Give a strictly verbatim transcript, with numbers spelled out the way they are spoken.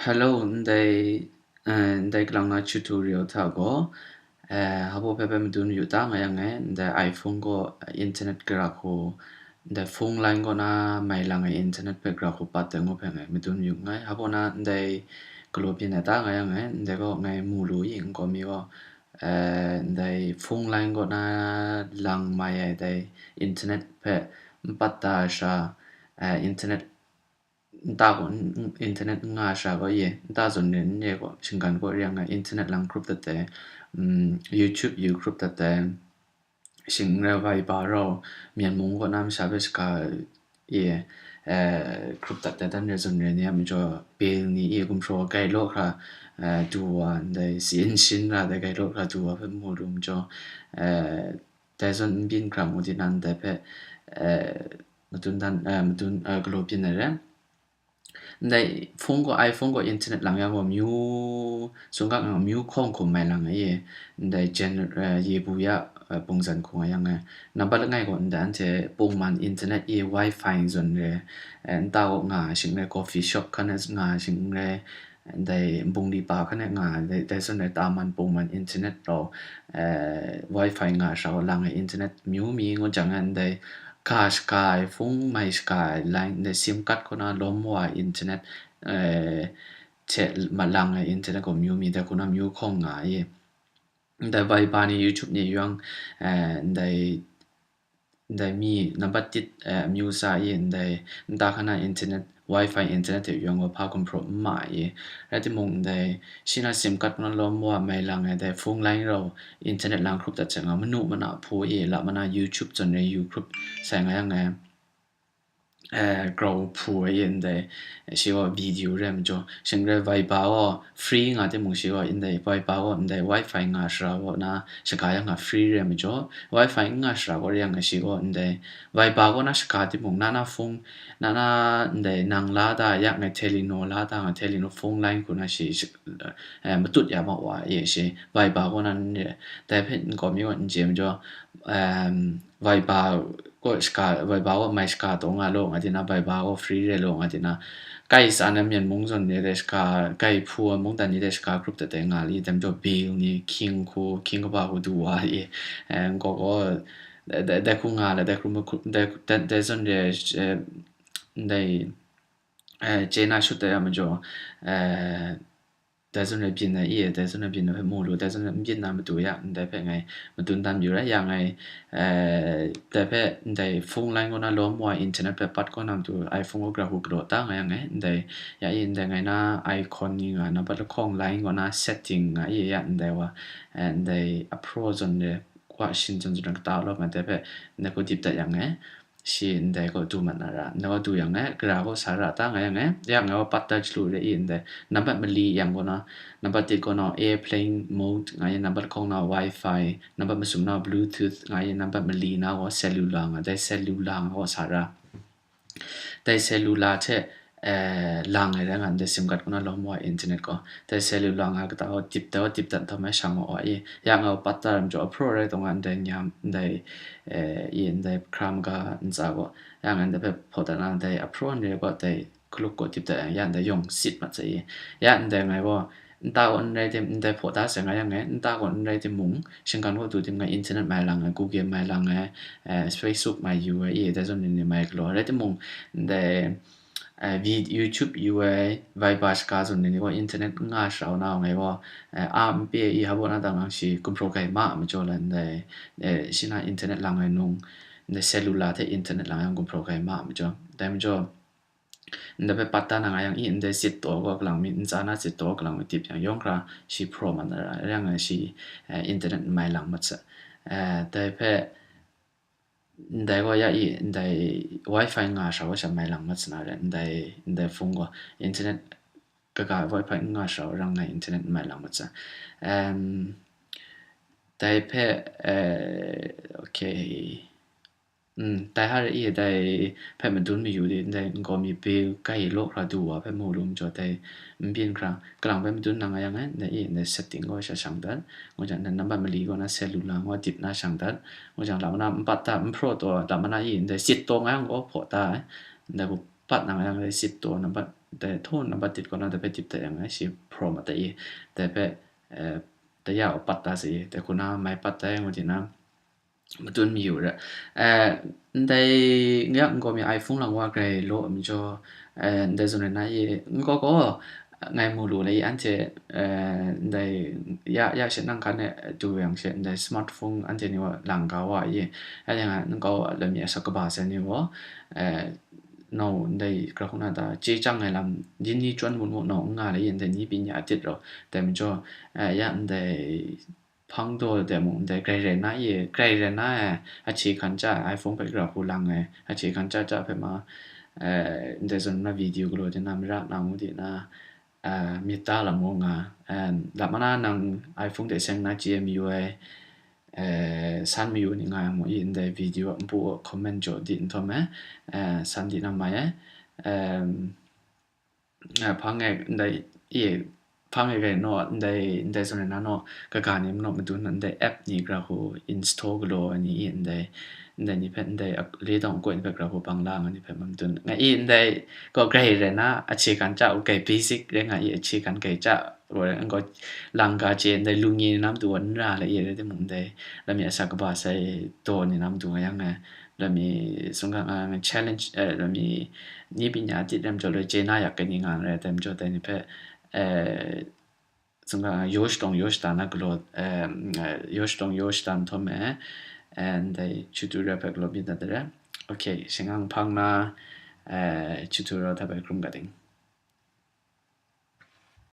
Hello, ndai, eh, ndai kalang na tutorial hta gaw, eh, habo hpe bai madun yu ta nga yang e, ndai iPhone gaw internet gara hku, ndai phone line kaw na mai lang ai internet hpe gara hku pat ai ngu hpe ngai madun yu nngai. Habo na ndai galaw byin ai ta nga yang e, ndai gaw ngai mu lu i, nkau mi gaw, eh, ndai phone line kaw na lang mai ai dai internet hpe n pat da ai sha, eh, internet nta gaw, n-, n-, internet n nga sha gaw ye, nta zawn re n re gaw, shinggan gaw re yang ai, internet lang hkrup dat ai, mm, YouTube yu hkrup dat ai, shing n rai Viber rau, Myen mung kaw na masha hpe shaga e, eh, hkrup dat ai dan re zawn re ni a majaw, bill ni e gumhpraw gai law hkra, eh, du wa, ndai si n shin ra dai gai law hkra du wa hpe mu lu majaw, eh, dai zawn n byin hkra ngu di nan dai hpe, eh, madun dan, eh, madun, eh, galaw byin ai re. Ndai phone gaw, iPhone gaw internet lang yang gaw myu, sungkak yang myu hkawng hkum mai lang ai e. Ndai gener-, eh, ye bu ya, eh, pungzan hku nga yang e. Nambat langai gaw ndai anhte pungman internet e wifi zawn re, eh, nta gaw nga shing re, coffee shop hkan e nga shing re, ndai bungli pa hkan e nga, dai, dai zawn re taman pungman internet rau, eh, wifi nga sha gaw lang ai internet myu mi ngu jang e, ndai ga shaga ai, phone mai shaga ai line, ndai sim card kaw na lawm wa ai internet, eh, hte ma lang ai internet gaw myu mi, dai hku na myu hkawng nga ai. Ndai Viber ni, YouTube ni yawng, eh, ndai, ndai mi nambat tit, eh, amyu sa i, ndai nta hkan na internet, wifi internet hte yawng gaw hpa gumhpraw n ma i. Rai timung, ndai shi na sim card kaw na lawm wa mai lang ai, dai phone line rau internet lang hkrup dat sai nga, manu mana hpu i, la mana YouTube zawn re yu hkrup sai nga yang e, eh, grau hpu ai e ndai, shi gaw video re ai majaw, shing rai Viber gaw free nga timung, shi gaw ndai Viber gaw ndai wifi nga sara gaw na shaga yang nga free re ai majaw, wifi n nga sara gaw re yang shi gaw ndai Viber gaw na shaga timung, na na phone, na na ndai nang la da ya ngai, Telenor la da nga, Telenor phone line hku na shi, shi, eh, matut ya ma wa e shi, Viber gaw na n re. Dai hpe nkau mi gaw n chye majaw, em, Viber gaw shaga, Viber gaw mai shaga taw nga law nga di na, Viber gaw free re law nga di na, kai tsa na Myen mung zawn ni de shaga, kai hpu ai mungdan ni de shaga group dat ai nga li, dai majaw bill ni, hkying hku, hkying kaba hku du wa i, eh, nkau gaw, dai, dai, dai hku nga la, dai hku ma hku, dai, dai, dai zawn re, eh, ndai, eh, chye na shut dat ya majaw, eh, dai zawn re byin ai i, dai zawn re byin ai hpe mu lu, dai zawn re n byin na matu ya, ndai hpe ngai madun dan yu rai yang e, eh, dai hpe ndai phone line kaw na lawm wa ai internet hpe pat kaw na matu iPhone kaw gara hku galaw ta nga yang e, ndai ya i, ndai ngai na icon ni nga, nambat lahkawng line kaw na setting nga i ya, ndai wa, eh, ndai a pro zawn re, kwa shin zawn zawn re kata lawm ai, dai hpe ndai hku dip dat yang e, shi ndai gaw du mat na ra, ndai gaw du yang e, gara gaw sa ra ta nga yang e, ya ngai gaw pat da chyalu re i ndai, nambat mali yang kaw na, nambat tit kaw na airplane mode nga i, nambat lahkawng na wifi, nambat masum na bluetooth nga i, nambat mali na gaw cellular nga, dai cellular nga gaw sa ra. Dai cellular hte, eh, lang ai rai nga, ndai sim card kaw na lawm wa ai internet gaw, dai cellular nga kata gaw dip, dai gaw dip dat nhtawm ai sha ma wa i, ya nga gaw pat da ram jaw, a pro rai taw nga, ndai nyam, ndai, eh, i, ndai hkra maga ntsa gaw, ya nga ndai hpe hpaw dat na, ndai a pro ni rai gaw, dai galuk gaw dip dat yang, ya ndai yawng sit mat sai i, ya ndai ngai gaw, nta gaw n rai tim, ndai hpaw da sai nga yang e, nta gaw n rai timung, shinggan gaw du tim nga, internet mai lang ai, Google mai lang ai, eh, Facebook mai yu ai, i, dai zawn ni ni mai galaw rai timung, ndai, eh, vid-, YouTube yu ai, Viber shaga zawn ni ni gaw internet n nga sara na ngai gaw, eh, a n pe i, habo na dang lang shi gumhpraw gai ma ai majaw la ndai, eh, shi na internet lang ai nung, ndai cellular hte internet lang yang gumhpraw gai ma ai majaw, dai majaw, ndai hpe pat da na nga yang i, ndai sit taw gaw kalang mi, ntsa na sit taw galang mi tip yang, yawng hkra shi pro mat na ra, yang e shi, eh, internet n mai lang mat sa. Eh, dai hpe, ndai gaw ya i, ndai wifi nga sha gaw sha mai lang mat sa na re, ndai, ndai phone gaw internet kaga wifi n nga sha gaw rang ngai internet n mai lang mat sa. Em, dai hpe, eh, okay. Mm, dai har i, dai hpe madun mayu di, ndai nkau mi bill kai law hkra du wa hpe mu lu majaw, dai n byin hkra, kalang hpe madun na nga yang e, ndai i, ndai setting gaw sha shang dat, ngu jang, ndai nambat mali gaw na cellular gaw dip na shang dat, ngu jang, lam na n pat da, n hpraw taw, lam na i, ndai sit taw nga yang gaw hpaw da ai, ndai hku pat na nga yang, ndai sit taw nambat Dai thaw na bat tit kaw na dai hpe dip dat yang, eh, shi prom a tai i, dai hpe, eh, dai ya u pat da sai i, dai hku na mai pat da yang u di na, matun mayu ra. Eh, ndai ngayak nkau mi iPhone lang wa grai law a majaw, eh, ndai zawn rai na i, nkau gaw, ngai mu lu na i, anhte, eh, ndai ya, ya she nang hkan e du yang she, ndai smartphone anhte ni wa lang ga wa i, anhte nga nkau lami asak kaba sai ni wa, eh, nau ndai gra hku na ta, chye chyang ai lam, yin ni chyawn mung mu nau n nga le, yin dai ni byin ya a tit rau, dai majaw, eh, ya ndai hpang daw dai mung, ndai grai rai na i, grai rai na ai, a hkye hkan chya ai, iPhone hpe gra hku lang ai, a hkye hkan chya chya hpe ma, eh, ndai zawn na video galaw di na, mara na ngu di na, eh, myit ta lam mung nga, eh, lam mana nang iPhone de seng na chye mayu ai, eh, san mayu ni nga yang mu i, ndai video a npu a comment jaw di nhtawm e, eh, san di na mai ai. Em, eh, hpang e ndai, i, hpang e gai naw, ndai, ndai zawn rai na naw, kaga ni manaw madun ndai app ni gra hku install galaw ai ni i, ndai, ndai ni hpe ndai a, le dawng koi ni hpe gra hku bang la nga ni hpe madun. Nga i ndai gaw grai rai na, a hkye hkan chya u, grai basic rai nga i, a hkye hkan grai chya, gaw, gaw lang ga chye, ndai lu ngi ni nam du wa n ra la i rai timung, ndai lam mi asak kaba sai daw ni nam du nga yang, eh, lam mi sung ga, ah, challenge, eh, lam mi ni byin ya a tit ram jaw loi chye na yak ai ni nga n rai, dai majaw dai ni hpe, eh, sung ga, yaw shadawng yaw shada na galaw, eh, yaw shadawng yaw shada nhtawm e, eh, ndai tutorial hpe galaw myit na dai re. Okay, shingang hpang na, eh, tutorial hta bai hkrum ga ding.